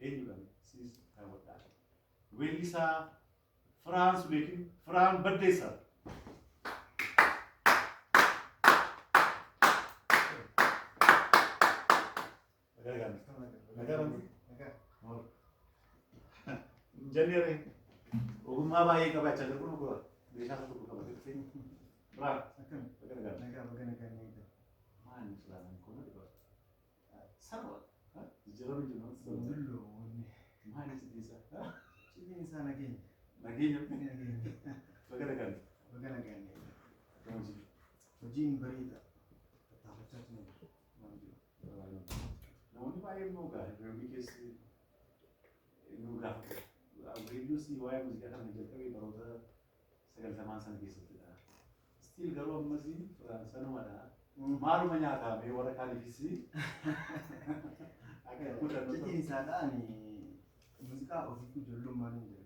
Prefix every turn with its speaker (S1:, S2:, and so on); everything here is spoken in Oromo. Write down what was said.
S1: Eenyudha siis daawwadhaa. Weellisaa Firaan Suleekin Firaan Baddeessaa. Nagaa nagaa. Nagaa. Jalleere ogummaa baay'ee qabaachaa jiru kun goa meeshaa isa tokko qabatee dhufee. Firaan. Baga nagaa.
S2: Nagaa baga nagaa ni eegala.
S1: Maal silaa kun dhiba. Sarwa. Jijjiiramni jiru namatti tola.
S2: Dulloo wanni.
S1: Maal iccitiin isaa?
S2: Iccitiin isaa nageenya.
S1: Nageenya.
S2: Nageenya.
S1: Baga nagaan.
S2: Baga nagaan ni eegala.
S1: Akkam hojii?
S2: Hojiin bareeda. Tattaafachaa jiru. Waan jiru.
S1: Namoonni baay'een immoo egaa hiriyoonni keessi nu gaafatu. Weelluus waa'ee muuziqaa kana jalqabee baroota 90n sana keessattidha. Still garuu ammas Firaan sanumadha. Maaluma nyaataa mee warra kaaniifis akka kutannoo
S2: Iccitiin isaadha ani muuziqaa ofii ijoollummaan hin jalqabe.